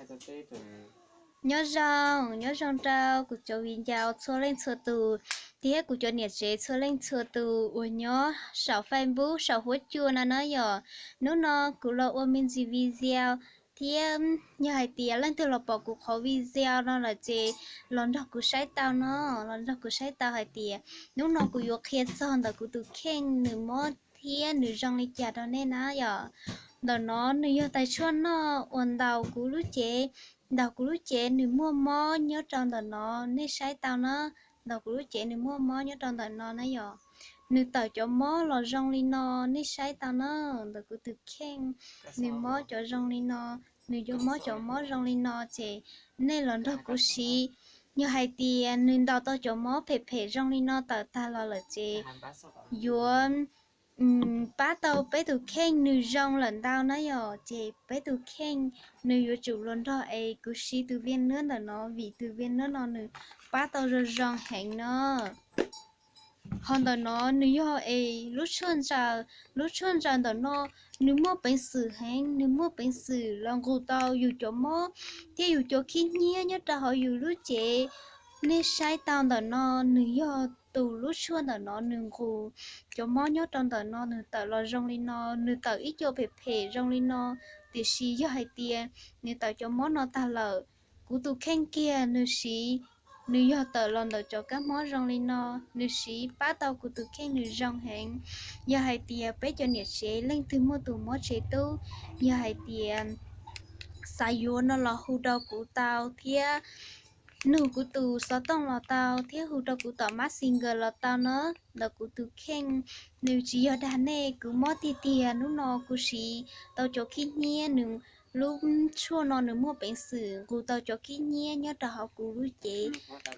Nyob zoo, nyob zoo rau kuv cov viv ncaus txhua leej txhua tus, thiab kuv cov niam tsev txhua leej txhua tus uas nyob saum Facebook saum huab cua no na yom. Hnub no kuv los ua me ntsis video, thiab yog hais tias leej twg los pom kuv qhov video no lawm ces los nrog kuv saib tau no, los nrog kuv saib tau hais tias hnub no kuv yuav qhia txog ntawm kuv tus kheej nws mob thiab nws zoo li cas rau nej na yom. Ntawm no nws yog tais tshuaj noj uas ntaus kuv lub cev, ntaus kuv lub cev nws muaj mob nyob rau ntawm no, nej saib tau na. Ntaus kuv lub cev nws muaj mob nyob rau ntawm no na yom. Nws tawm cov mob los zoo li no, nej saib tau na. Ntawm kuv tus kheej nws mob cov zoo li no, nws yuav mob cov mob zoo li no ces nej los nrog kuv siv. Yog hais tias nws ntaus tau cov mob phem phem zoo li no tawm tag los lawm ces yuav pab tau peb tus kheej nws zoo lawm ntau na yom. Ces peb tus kheej nws yuav tsum los nrog es kuv siv tus viaj nuab ntawm no vim tus viaj nuab no nws pab tau zoo zoo heev no. Ho ntawm no nws yog es lub tshuaj ntsaws, lub tshuaj ntsaws ntawm no nws muaj peev xwm heev, nws muaj peev xwm los nqus tau yus cov mob thiab yus cov khib nyiab nyob rau hauv yus lub cev. Nej saib tau ntawm no nws yog tus lub tshuaj ntawm no nws nqus cov mob nyob rau ntawm no nws tawm los zoo li no, nws tawm ib co phem phem zoo li no, tiam sis yog hais tias nws tawm cov mob no tag lawm, kuv tus kheej kiag nws siv, nws yog tawm los ntawm cov kab mob zoo li no, nws siv pab tau kuv tus kheej nws zoo heev. Yog hais tias peb cov niam tsev leej twg muaj tus mob tsev tub, yog hais tias xav yuav no los hu rau kuv tau thiab nug kuv tus xov tooj los tau thiab hu rau kuv tom Messenger los tau na. Ntawm kuv tus kheej nws tsis yog dag nej, kuv mob tiag tiag, hnub no kuv siv tau cov khib nyiab, nws lub tshuaj no nws muaj peev xwm nqus tau cov khib nyiab nyob rau hauv kuv lub cev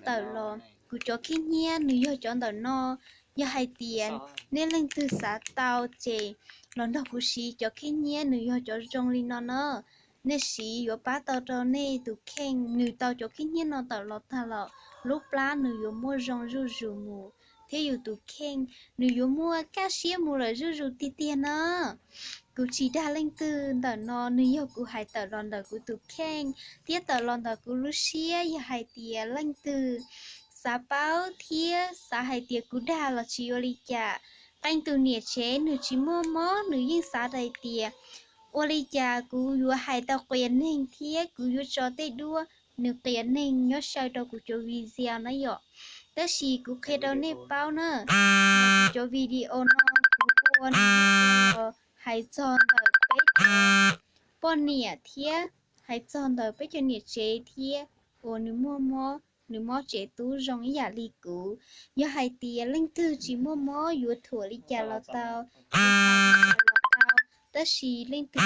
tawm los. Kuv cov khib nyiab nws yog cov ntawm no. Yog hais tias nej leej twg xav tau ces los nrog kuv siv cov khib nyiab nws yog cov zoo li no na. Nej siv yuav pab tau rau nej tus kheej, nws tau cov khib nyiab no tawm los tag los lub plab nws yuav muaj zoo zuj zus mus, thiab yus tus kheej nws yuav muaj kaj siab mus lawm zuj zus tiag tiag na. Kuv tsis dag leej twg, ntawm no nws yog kuv hais tawm los ntawm kuv tus kheej thiab tawm los ntawm kuv lub siab. Yog hais tias leej twg xav paub thiab xav hais tias kuv dag los tsis ua li cas, qee tus niam tsev nws tsis muaj mob nws yeej xav hais tias ua li cas kuv yuav hais tau qias neeg thiab kuv yuav tso tej duab nws qias neeg nyob saw rau kuv cov video na yom. Tab sis kuv qhia rau nej paub na, kuv cov video no kuv ua nws los hais txog ntawm peb cov poj niam thiab hais txog ntawm peb cov niam tsev thiab uas nws muaj mob, nws mob tsev tub zoo ib yam li kuv. Yog hais tias leej twg tsis muaj mob yuav thuam li cas los tau, los tau, tab sis leej twg,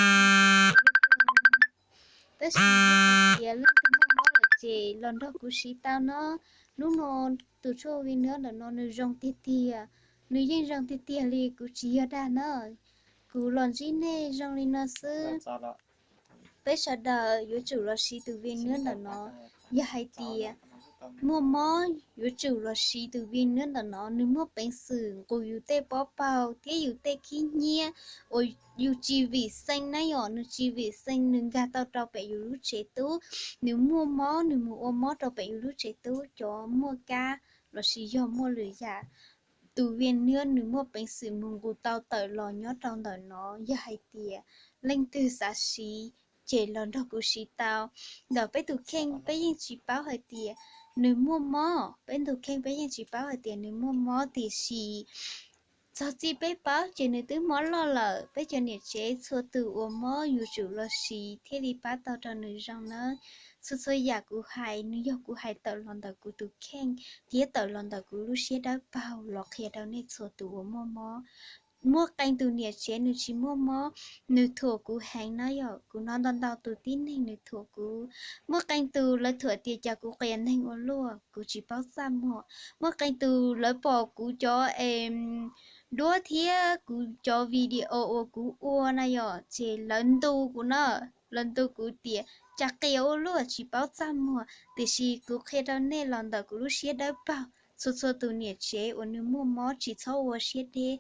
tab sis yog hais tias leej twg muaj mob lawm ces los nrog kuv siv tau no. Hnub no tus tshuaj viaj nuab ntawm no nws zoo tiag tiag, nws yeej zoo tiag tiag li, kuv tsis yog dag na. Kuv los ntsib nej zoo li no xwb. Peb sawv daws yuav tsum los siv tus viaj nuab ntawm no. Yog hais tias muaj mob yuav tsum los siv tus viaj nuab ntawm no, nws muaj peev xwm nqus yus tej pob paug thiab yus tej khib nyiab uas yus tsis vim xeeb na yom, nws tsis vim xeeb nws nkag tau rau pem yus lub tsev tub, nws muaj mob nws mus ua mob rau pem yus lub tsev tub, cov muaj kab lossis yog muaj lwm yam, tus viaj nuab nws muaj peev xwm mus nqus tau tawm los nyob rau ntawm no. Yog hais tias leej twg xav siv ces los nrog kuv siv tau. Ntawm peb tus kheej peb yeej tsis paub hais tias nws muaj mob, peb tus kheej peb yeej tsis paub hais tias nws muaj mob, tiam sis txog txij peb paub ces nws twb mob loj lawm. Peb cov niam tsev txhua tus uas mob yuav tsum los siv thiaj li pab tau rau nws zoo nawb. Txhua txhua yam kuv hais nws yog kuv hais tawm los ntawm kuv tus kheej thiab tawm los ntawm kuv lub siab dawb paug los qhia rau nej txhua tus uas muaj mob. Muaj qee tus niam tsev nws tsis muaj mob, nws thuam kuv heev na yom, kuv hnov ntau ntau tus tib neeg nws thuam kuv. Muaj qee tus lawv thuam tias cas kuv qias neeg ua luaj, kuv tsis paub txaj muag. Muaj qee tus lawv pom kuv cov duab thiab kuv cov video uas kuv ua na yom, ces lawv ntu kuv na, lawv ntu kuv tias cas qias ua luaj tsis paub txaj muag, tiam sis kuv qhia rau nej los ntawm kuv lub siab dawb paug txhua txhua tus niam tsev uas nws muaj mob tsis txhob ua siab deb,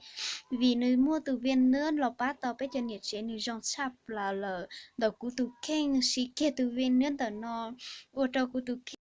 vim nws muaj tus Viaj Nuab los pab tau peb cov niam tsev nws zoo tshaj plaws lawm. Ntawm kuv tus kheej siv kiag tus Viaj Nuab ntawm no ua rau kuv tus kheej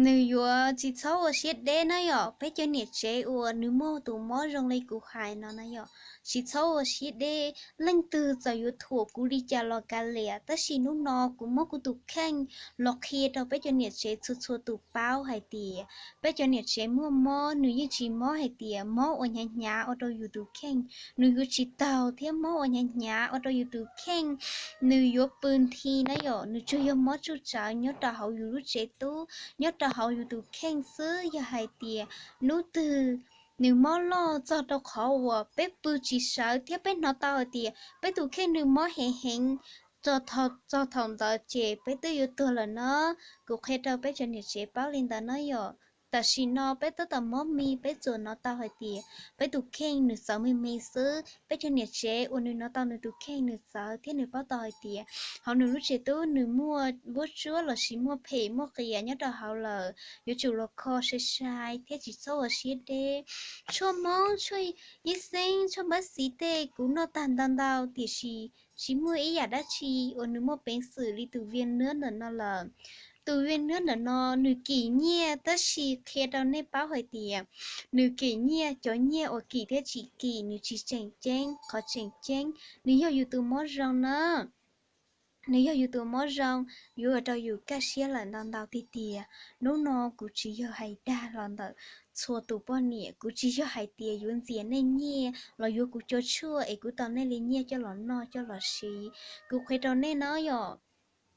nws yuav tsis txhob ua siab deb na yom. Peb cov niam tsev uas nws muaj tus mob zoo li kuv hais no na yom, tsis txhob ua siab deb. Leej twg txawm yuav thuam kuv li cas los kav liam, tab sis hnub no kuv muab kuv tus kheej los qhia rau peb cov niam tsev txhua txhua tus paub hais tias peb cov niam tsev muaj mob nws yeej tsis mob hais tias mob uas hnyav hnyav ua rau yus tus kheej nws yuav tsis taug thiab mob uas hnyav hnyav ua rau yus tus kheej nws yuav pw nthi na yom. Nws tsuas yog mob tsuj tsawv nyob rau hauv yus lub tsev tub, nyob rau hauv yus tus kheej xwb. Yog hais tias hnub twg nws mob loj txog rau qhov uas peb pw tsis sawv thiab peb hnov tau hais tias peb tus kheej nws mob heev heev, txog thaum ntawd ces peb twb yuav tuag lawm no. Kuv qhia rau peb cov niam tsev paub li ntawd na yom. Tam sim no peb tab tom mob mis, peb tsuas hnov tau hais tias peb tus kheej nws txawv me me xwb. Peb cov niam tsev uas nws hnov tau nws tus kheej nws txawv thiab nws paub tau hais tias hauv nws lub tsev tub nws muaj vuab tsuab lossis muaj phem muaj qias nyob rau hauv lawm, yuav tsum los kho sai sai thiab tsis txhob ua siab deb. Tshuaj Hmoob, tshuaj yib xeeb, tshuaj npab xiv tej kuv noj tag ntau ntau, tiam sis tsis muaj ib yam dab tsi uas nws muaj peev xwm li tus Viaj Nuab ntawm no lawm. Tus Viaj Nuab ntawm no nws kim nyiaj, tab sis qhia rau nej paub hais tias nws kim nyiaj, cov nyiaj uas kim thiab tsis kim nws tsis tseem ceeb. Qhov tseem ceeb nws yog yus tus mob zoo na. Nws yog yus tus mob zoo, yuav ua rau yus kaj siab lawm ntau ntau tiag tiag. Hnub no kuv tsis yog hais dag los ntawm txhua tus poj niam, kuv tsis yog hais tias yuav ntxias nej nyiaj los yuav kuv cov tshuaj es kuv tau nej li nyiaj coj los noj coj los siv. Kuv qhia rau nej no yom,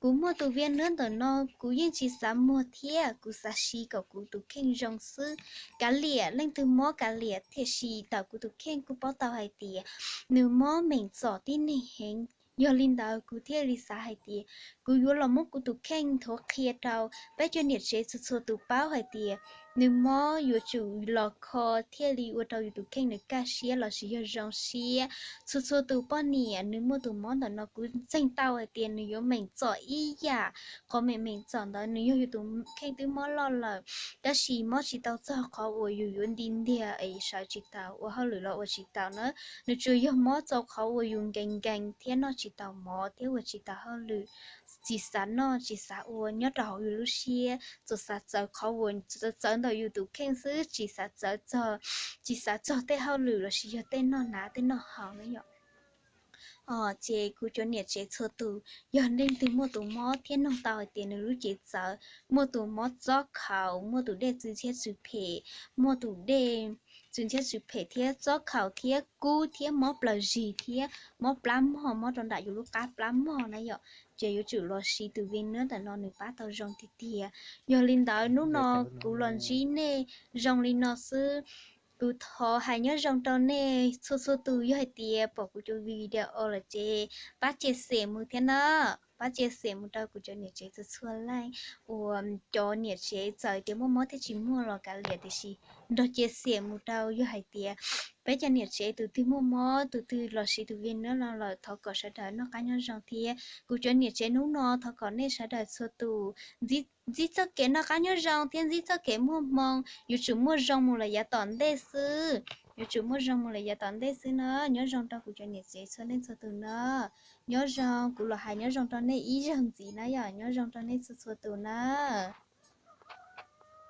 kuv muaj tus Viaj Nuab ntawm no, kuv yeej tsis xav muag thiab, kuv xav siv kom kuv tus kheej zoo xwb. Kav liam leej twg mob kav liam, tiam sis ntawm kuv tus kheej kuv paub tau hais tias nws mob meem txom tib neeg heev. Yog li ntawd kuv thiaj li xav hais tias kuv yuav los muab kuv tus kheej nthuav qhia rau peb cov niam tsev txhua txhua tus paub hais tias nws mob yuav tsum los kho thiaj li ua rau yus tus kheej nws kaj siab lossis yog zoo siab. Txhua txhua tus poj niam nws muaj tus mob ntawm no kuv ntseeg tau hais tias nws yuav meem txom ib yam. Qhov meem meem txom ntawd nws yog yus tus kheej twb mob loj lawm, tab sis mob tsis tau txog qhov uas yus yuav nti ntiag es sawv tsis taus, ua hauj lwm los ua tsis taus na. Nws tsuas yog mob txog qhov uas yus nkees nkees thiab noj tsis taus mov thiab ua tsis taus hauj lwm, tsis xav noj tsis xav ua nyob rau hauv yus lub siab, tsuas xav txawv qhov uas txawv ntawm yus tus kheej xwb, tsis xav txawv txog, tsis xav txog tej hauj lwm lossis yog tej noj hnav tej noj haus na yom. Ces kuv cov niam tsev txhua tus, yog leej twg muaj tus mob thiab noog tau hais tias nws lub cev txawv, muaj tus mob txob khaus, muaj tus dej txwv ntxhiab txwv phem, muaj tus dej txwv ntxhiab txwv phem thiab txob khaus thiab kub thiab mob plaws zig thiab mob plab mog, mob rau nram yus lub qab plab mog na yom, ces yuav tsum los siv tus Viaj Nuab ntawm no nws pab tau zoo tiag tiag. Yog li ntawd hnub no kuv los ntsib nej zoo li no xwb. Kuv thov hais nyob zoo rau nej txhua txhua tus, yog hais tias pom kuv cov video lawm ces pab share mus thiab na, pab share mus rau kuv cov niam tsev txhua txhua leej uas cov niam tsev txawm tias muaj mob thiab tsis muaj los kav liam, tiam sis nrog share mus rau, yog hais tias peb cov niam tsev tus twg muaj mob tus twg los siv tus Viaj Nuab no lawm, thov kom sawv daws noj qab nyob zoo thiab. Kuv cov niam tsev hnub no thov kom nej sawv daws txhua tus ntsib txoj kev noj qab nyob zoo thiab ntsib txoj kev muaj hmoo, yuav tsum muaj zoo mus lawm yav tom ntej xwb. Yuav tsum muaj zoo mus lawm yav tom ntej xwb na. Nyob zoo rau kuv cov niam tsev txhua leej txhua tus na. Nyob zoo, kuv los hais nyob zoo rau nej ib zaug ntxiv na yom, nyob zoo rau nej txhua txhua tus na.